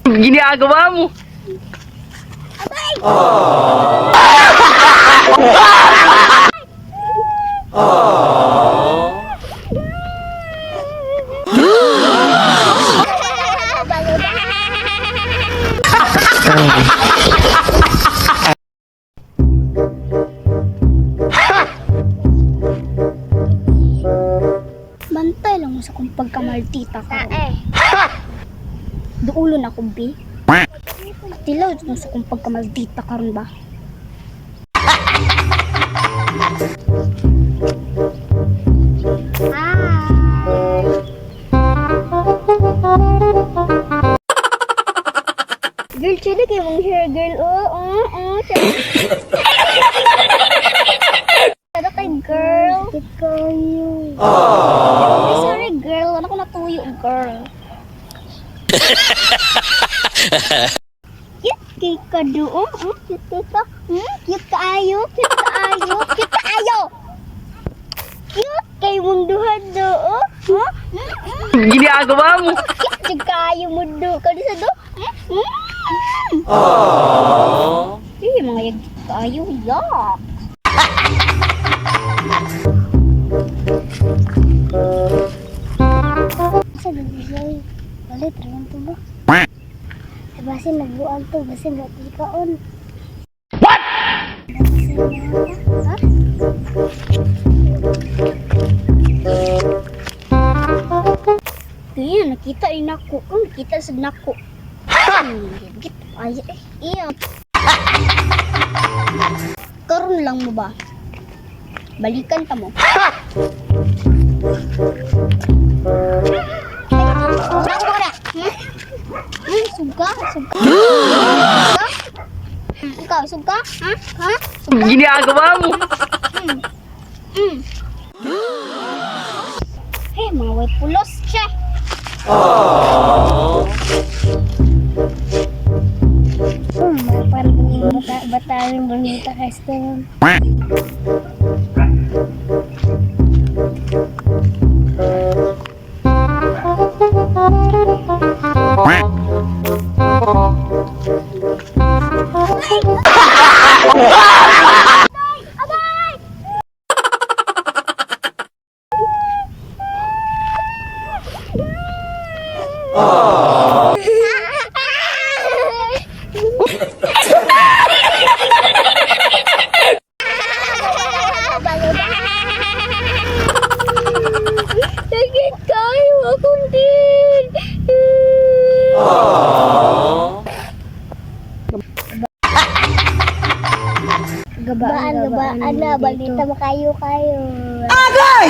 Ginagawa mo? Bantay lang mo sa kong pagkamaldita ka. Duulo na ko, B. Tilaw mo sa kong pagkamaldita karon ba? Girl, chili kay mong hair, girl. Oo, oo, oo. Chili kay girl. Cute kayo. Ay, sorry, girl. Wala ko natuyo, girl. Cute kay ka doon. Cute kay ka. Cute kaayo. Cute kaayo. Cute kaayo. Cute kay mong duha do. Huh? Ginagawa mo? Cute jud kaayo mo do. Kani sa do. Eh, mga yag kaayo. Yak. Sa bibigay. Balit, raman to ba? Eh, basin nagbuang to, basin kaon. What? Ha? Kaya nakita ni nako. Kung nakita sa nako. Git ay eh, iya. Karon lang mo ba? Balikan ta mo. Nako na. Suga, suga. Suga? Ikaw, suga? Ha? Ha? Suga? Ginagawa mo? Eh, mga way pulos siya. Parang bata, bata rin bonita kasi yun. Sakit kayo akong din. Gabaan, gabaan na, balita mo kayo kayo. Agay!